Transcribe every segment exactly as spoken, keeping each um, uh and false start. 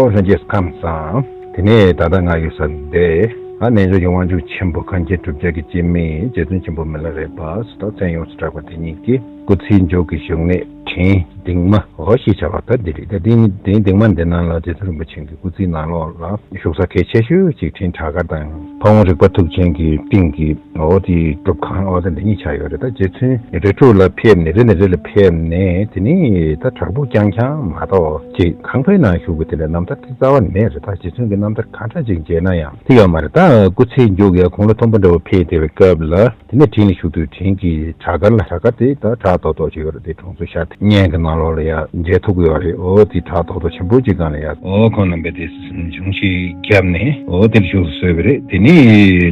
ལྷན་རྒྱས་ཁམས་བཟང་། དེ་ནས་ད་ལྟ་ང་ཡོད་ས་འདི། ཨ་རྣལ་འབྱོར་གྱི་དབང་ཕྱུག་ཆེན་པོ་གངས་ཅན་གྲུབ་རྒྱལ་གྱི་སྐྱེ་དམན་རྗེ་བཙུན་ཆེན་པོ་མི་ལ་རས་པ་ཟེར་དང་མཚན་ཡོངས་སུ་གྲགས་པ་དེ་ཉིད་ཀྱི་སྐུ་ཚེའི་མཇུག་གི་བཞུགས་གནས་ཕྲེང་ལྡིང་མ་འོ་ཞེས་བྱ་བ་ད་འདི་རེད། ད་འདི་ནི་འདི་ལྡིང་མ་འདི་ནང་ལ་རྗེ་བཙུན་རིན་པོ་ཆེ་གི་སྐུ་ཚེའི་ནང་ལོགས་ལ་བཞུགས་ས་གལ་ཆེ་ཤོས་ཅིག་ཕྲེང་བྲག་དཀར་དང་ཕ་བོང་རིག་པ་མཐུག་ཅན་གྱི་སྟེང་གི་འོ་དེ་སྒྲུབ་ཁང་འོ་ད་འདི་གཉིས་ཆགས་ཡོད་རེད། ད་རྗེ་བཙུན་རི་ཁྲོད་ལ་ཕེབས་ནས་རི་ནས་རི་ལ་ཕེབས་ནས་དེ་ནས་ད་བྲག་ཕུག་རྐྱང་རྐྱང་མ་གཏོགས་ཅིག་ཁང་པའི་ནང་བཞུགས་པའི་དེ་འདྲའི་རྣམ་ཐར་དེ་རྩ་བ་ནས་མེད་རེད། ད་རྗེ་བཙུན་གྱི་རྣམ་ཐར་གང་འདྲ་ཅིག་མཇལ་ན་ཡང་དེ་ཡོད་མ་རེད། ད་སྐུ་ཚེའི་མཇུག་ཡ་དགུང་ལོ་མཐོན་པོ་འདྲ་བོ་ཕེབས་བསྡད་པའི་སྐབས་ལ་དེ་ནས་ཕྲེང་ལ་བཞུགས་དུས་ཕྲེང་གི་བྲག་དཀར་ལ་བྲག་དཀར་དེ་ད་བྲག་རྡོག་རྡོག་ཅིག་ཡོད་རེད། དེ་གྲོང་ཚོ་ཤར་གཉན་གྱི་ནང་ལོགས་ལ་ཡ་མཇལ་ཐུབ་ཀྱི་ཡོད་རེད། འོ་དེ་བྲག་རྡོག་རྡོག་ཆེན་པོ་ཅིག་སྒང་ལ་ཡ་འོ་ཁོང་རྣམ་པས་དེ་འབྱུང་ཞིག་བརྒྱབ་ནས་འོ་དེར་བཞུགས་སུ་གསོལ་བ་རེད། དེ་ནས་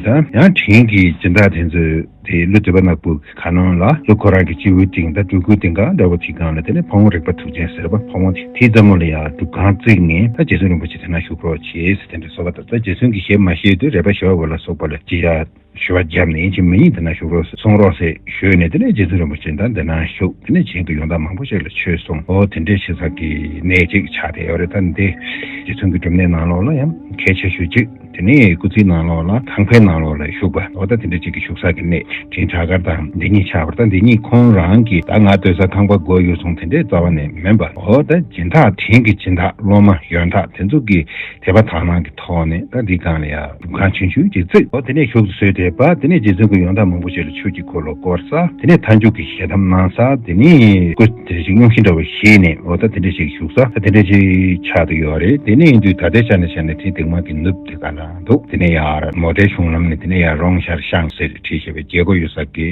ད་ཡང་ཕྲེང་གི་སྦྱིན་བདག་དེ་ཚོས་དེ་ཀླུ་སྒྲུབ་པ་ནག་པོ་གི་ཁ་ནང་ལ་ཀླུ་ཁོ་རང་གི་སྤྱི་བོའི་སྟེང་དང་སྤྲུལ་སྐུའི་སྟེང་ག་འདྲ་བོ་དེ་སྒང་ལ་དེ་ནས་ཕ་བོང་རིག་པ་མཐུག་ཅན་ཟེར་བ་ཕ་བོང་དེ་དེའི་རྩེ་མོ་ལ་ཡ་སྒྲུབ་ཁང་བརྩིགས་ནས་ད་རྗེ་བཙུན་རིན་པོ་ཆེ་དེ་ན་བཞུགས་རོགས་བྱེད་ཟེར་དེ་འདྲ་གསོལ་བ་བཏབ། ད་རྗེ་བཙུན་གྱིས་ཞལ་མ་བཞེས་དུས་རས་པ་ཞི་བ་འོད་ལ་སོགས་པ་ལ་ཅི་ཡ་ཞུ་བ་བརྒྱབ་ནས་ཡིན་གཅིག་མིན་གཉིས་དེ་ན་བཞུགས་རོགས་གསུང་རོགས་ཟེར་ཞུས་ནས་དེ་ནས་རྗེ་བཙུན་རིན་པོ་ཆེ་དང་དེ་ན་བཞུགས། དེ་ནས་ཕྲེང་གི་ཡོན་བདག་མང་པོ་ཞིག་ལ་ཆོས་གསུངས། འོ་དེ་འདྲའི་ཆེ་ས་གི་གནས་ཅིག་ཆགས་བསྡད་ཡོད་རེད། ད་འདི་རྗེ་བཙུན་གྱི་སྒྲུབ་གནས་ནང་ལོགས་ལ་ཡང་གལ་ཆེ་ཤོས་ཅིག་དེ་ནས་སྐུ་ཚེའི་ནང་ལོགས་ལ་ཁང་པའི་ནང་ལོགས་ལ་བཞུགས་པ་འོ་ད་དེ་འདྲ་ཅིག་གི་བཞུགས་ས་གི་གནས་ཕྲེང་བྲག་དཀར་དང་འདི་གཉིས་ཆགས་པར། ད་འདི་གཉིས་ཁོང་རང་གི་ད་ང་སྡོད་ས་ཁང་པ་སྒོ་ཡོད་སོང་དེ་འདྲའི་རྩ་བ་ནས་མིན་པར་འོ་ད་སྦྱིན་བདག་ཕྲེང་གི་སྦྱིན་བདག་སློབ་མ་ཡོན་བདག་དེ་ཚོ་གི་དད་པ་དག་སྣང་གི་ཐོག་ནས་ད་འདི་སྒང་ལ་ཡ་སྒྲུབ་ཁང་ཆུང་ཆུང་ཅིག་བརྩིགས། འོ་དེ་ནས་བཞུགས་སུ་གསོལ་བསྡད་པ་དེ་ནས་རྗེ་བཙུན་གྱི་ཡོན་བདག་མང་པོ་ཞིག་ལ་ཆོས་ཀྱི་འཁོར་ལོ་བསྐོར་ས་དེ་ནས་མཐའ་མཇུག་གི་ཞལ་གདམས་གནང་ས་དེ་ནས་སྐུ་དེ་ཞིག་སྙུང་གཞི་འདྲ་བོ་བཞེས་ནས་འོ་ད་དེ་འདྲ་ཞིག་བཞུགས་ས་ད་དེ་འདྲ་ཞིག་ཆགས་བསྡད་ཡོད་རེད། དེ་ནས་ཡིན་དུས་ད་ལྟའི་ཆ་ནས་བྱས་ན་དེ་སྟེང་མ་གི་ནུབ་དེ་ག་ན་འདུག་དེ་ནས་ཡར་མོ་ཊའི་གཞུང་ལམ་ནས་དེ་ནས་ཡར་རོང་ཤར་ཤང་ཟེར་བྲིས་བཞག་པའི་རྒྱལ་སྒོ་ཡོད་ས་གི་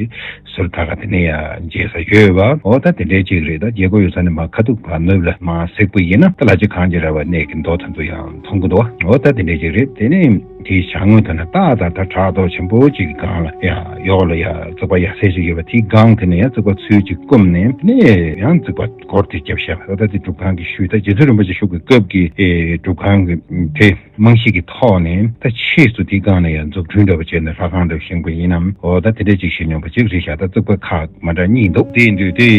ཟུར་ད་ག་དེ་ནས་ཡ་མཇལ་ས་ཡོད་པ། འོ་ད་དེ་འདྲའི་ཅིག་རེད། ད་རྒྱལ་སྒོ་ཡོད་ས་ནས་མར་ཁ་ཐུག་བར་ནུབ་ལ་མར་གཟིགས་པ་ཡིན་ན་ད་ལ་ཅིག་གངས་ཀྱི་ར་བ་གནས་ཀྱི་མདོ་དེ་ཚོ་ཡང་མཐོང་གི་འདུག་འོ་ད་དེ་འདྲའི་ཅིག་རེད། དེ་ནས་དེའི་བྱང་ངོས་དེ་ན་ཏག་ཏག་ད་བྲག་རྡོག་ཆེན་པོ་ཅིག་གི་སྒང་ལ་ཡ་གཡོག་ལ་ཡ་རྩིག་པ་ཡ་སེ་ཅིག་ཡོད་པ། དེའི་སྒང་དེ་ནས་ཡ་རྩིག་པ་ཚུལ་ཅིག་བསྐུམ་ནས་དེ་ནས་ཡང་རྩིག་པ་སྒོར་དེ་བརྒྱབ་བཞག་པ། འོ་ད་དེ་སྒྲུབ་ཁང་གི་ཤུལ་ད་རྗེ་བཙུན་རིན་པོ་ཆེ་བཞུགས་པའི་སྐབས་ཀྱི་ཨེ་སྒྲུབ་ཁང་གི་དེ། རྨང་གཞི་གི་ཐོག་ནས་ད་ཕྱིས་སུ་དེའི་སྒང་ལ་ཡང་འཛུགས་སྐྲུན་འདྲ་བ་བྱས་ནས་ལྷ་ཁང་འདྲ་བཞེངས་པ་ཡིན་ནམ། འོ་ད་དེ་འདྲ་ཅིག་བྱེད་མྱོང་པ་ཅིག་རེད་ཤག་ད་རྩིག་པ་ཁག་མ་འདྲ་གཉིས་འདུག་དེ་ཡིན་དུས་དེ་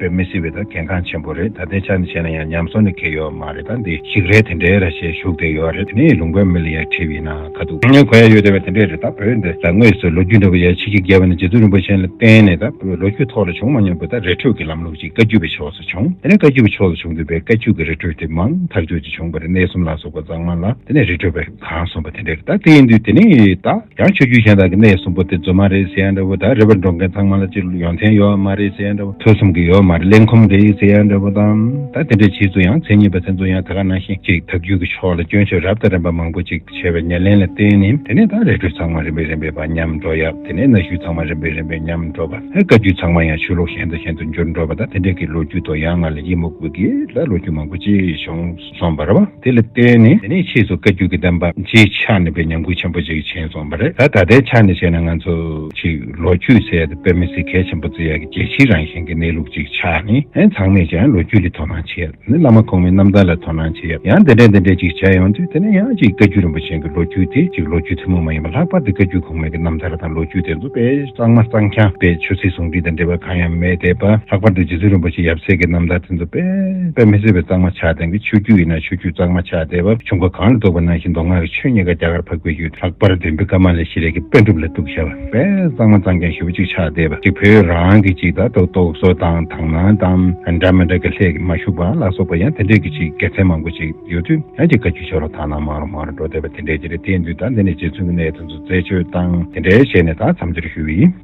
དཔེ་མི་སྲིད་པའི་ད་གལ་འགངས་ཆེན་པོ་རེད། ད་ལྟའི་ཆ་ནས་བྱས་ན་ཡང་ཉམས་གསོ་ནི་གལ་ཡོད་མ་རེད། ད་འདི་ཞིག་རལ་དེ་འདྲའི་ར་ཞེས་བཞུགས་བསྡད་ཡོད་རེད། དེ་ནས་ལུང་པའི་མི་ལ་ཡང་དྲིས་པ་ཡིན་ན་ཁ་ཐུག་ངས་གོ་ཡ་ཡོད་བསྡད་པ་དེ་འདྲས་རེད། ད་བོད་འདི་ལ་དངོས་སུ་ལོ་རྒྱུས་འདྲ་བ་ཡ་ཕྱི་གི་རྒྱལ་བ་ནས་རྗེ་བཙུན་རིན་པོ་ཆེ་ལ་བརྟེན་ནས་ད་ལོ་རྒྱུས་ཐོག་ལ་བྱུང་མ་མྱོང་པའི་ད་རི་ཁྲོད་ཀྱི་ལམ་ལུགས་ཅིག་བཀའ་བརྒྱུད་པའི་ཕྱོགས་སུ་བྱུང་། དེ་ནས་བཀའ་བརྒྱུད་པའི་ཕྱོགས་སུ་བྱུང་དུས་པའི་བཀའ་བརྒྱུད་ཀྱི་རི་ཁྲོད་དེ་མང་ཐག་ཆོད་ཅིག་བྱུང་བ་རེད། གནས་གསུམ་ལ་སོགས་པ་གཙང་མ་ལ་དེ་ནས་རི་ཁྲོད་པའི་གང་གསུངས་པ་དེ་འདྲ་རེད། ད་དེ་ཡིན་དུས་དེ་ནས་ད་ཡང་ཆོས་བརྒྱུད་གཞན་དག་གི་གནས་གསུམ་པོ་དེ་རྫུན་མ་རེད་ཟེར་ཡ་འདྲ་བོ་དང་། རི་བར་འགྲོ་མཁན་ཚང་མ་ལ་ཅིག་ཡོན་ཏན་ཡོད་མ་རེད་ཟེར་ཡ་འདྲ་བོ། ཐོས་བསམ་གྱི་ཡོད་མ་རེད། གླེང་ཁོམ་རེད་ཟེར་ཡ་འདྲ་བོ་དང་། ད་དེ་འདྲའི་རྗེས་སུ་ཡང་མཚན་ཉིད་པ་དེ་ཚོ་ཡང་ད་ག་ནང་བཞིན་ཅིག་ཐབས་བརྒྱུད་ཀྱི་ཕྱོགས་ལ་སྐྱོན་བརྗོད་རབ་དང་རིམ་པ་མང་པོ་ཅིག་བྱས་པའི་ཉེར་ལེན་ལ་བརྟེན་ནས་དེ་ནས་ད་རི་ཁྲོད་ཚང་མ་རིམ་པས་རིམ་པས་ཕར་ཉམས་འགྲོ་ཡ། དེ་ནས་གནའ་ཤུལ་ཚང་མ་རིམ་པས་རིམ་པས་ཉམས་འགྲོ་བ། ཨེ་བཀའ་བརྒྱུད་ཚང་མ་ཡང་ཆོས་ལུགས་གཞན་དང་གཞན་དུ་འགྱུར་འགྲོ་བ་དང་། དེ་འདྲའི་གི་ལོ་རྒྱུས་དང་ཡང་ང་ལ་ཡིད་མུག་པའི་གི་ལ་ལོ་རྒྱུས་མང་པོ་ཅིག་བྱུང་སོང་བ་རེད་བ། དེ་ལ་བརྟེན་ནས་དེ་ནས་ཕྱིས་སུ་བཀའ་བརྒྱུད་ཀྱི་བསྟན་པ་ཅིག་ཆགས་ནས་པའི་ཉམས་རྒུད་ཆེན་པོ་ཅིག་ཕྱིན་སོང་བ་རེད། ད་ད་ལྟའི་ཆ་ནས་བྱས་ན་ང་ཚོ་ཅིག་ལོ་རྒྱུས་ཟེར་ཡ་དེ་དཔེ་མི་སྲིད་གལ་ཆེན་པོ་བརྩི་ཡ་གི་རྒྱལ་སྤྱིའི་རང་བཞིན་གྱི་གནས་ལུགས་ཅིག་ཆགས་ནས། ཨེ་ཚང་མས་ཀྱང་ལོ་རྒྱུས་ལ་དོ་སྣང་བྱེད་ཡ། ནི་བླ་མ་གོང་མའི་རྣམ་ཐར་ལ་དོ་སྣང་བྱེད་ཡ། ཡང་དེ་འདྲ་དེ་འདྲ་ཅིག་བྱས་ཡོང་དུས་དེ་ནས་ཡང་ཅིག་བཀའ་བརྒྱུད་རིན་པོ་ཆེ་གི་ལོ་རྒྱུས་དེ་ཅིག་ལོ་རྒྱུས་ཐུན་མོང་མ་ཡིན་པ། ལྷག་པར་དུ་བཀའ་བརྒྱུད་གོང་མའི་གི་རྣམ་ཐར་དང་ལོ་རྒྱུས་དེ་ཚོ་དཔེ་གཙང་མ་གཙང་རྐྱང་། དཔེ་ཆོས་སྲིད་ཟུང་འབྲེལ་དང་འབྲེལ་བ་གང་ཡང་མེད་བསྡད་པ། ལྷག་པར་དུ་རྗེ་བཙུན་རིན་པོ་ཆེ་ཡབ་སྲས་ཀྱི་རྣམ་ཐར་དེ་ཚོ་དཔེ་དཔེ་མི་སྲིད་པའི་གཙང་མ་ཆགས་བསྡད་པའི། ཆོས་བརྒྱུད་ཡིན་ན་ཆོས་བརྒྱུད་གཙང་མ་ཆགས་བསྡད་པ། ཆུ་འགོ་གངས་ལ་གཏུགས་པ་ནང་བཞིན་མདོ་སྔགས་ཀྱི་ཆོས་རྙེད་དཀའ། རྒྱ་གར་འཕགས་པའི་ཡུལ། ལྷག་པར་དུ་བོད་ཀ་མ་ལ་ཤཱི་ལའི་གི་པཎ་གྲུབ་ལ་གཏུགས་བཞག་པ། དཔེ་གཙང་མ་གཙང་རྐྱང་ཞེ་པོ་ཅིག་ཆགས་བསྡད་པ་ཅིག་བོད་རང་གི་ཅིག་ད་རྟོག་རྟོག་བཟོ་དང་དག་སྣང་དང་འདྲ་མི་འདྲ་གི་ལྷད་ཀྱིས་མ་ཞུགས་པ་ལ་སོགས་པ་ཡང་དེ་འདྲའི་གི་ཅིག་དགེ་མཚན་མང་པོ་ཅིག་ཡོད་དུས། ཡང་ཅིག་བཀའ་བརྒྱུད་ཕྱོགས་ལ་དག་སྣང་མང་རུ་མང་རུ་འགྲོ་བསྡད་པ་དེ་འདྲའི་ཅིག་རེད། དེ་ཡིན་དུས་ད་འདི་ནས་རྗེ་བཙུན་གྱི་གནས་དེ་ཚོ་རྩད་གཅོད་དང་དེ་འདྲའི་བྱས་ནས་ད་མཚམས་སྦྱོར་ཞུས་པ་ཡིན།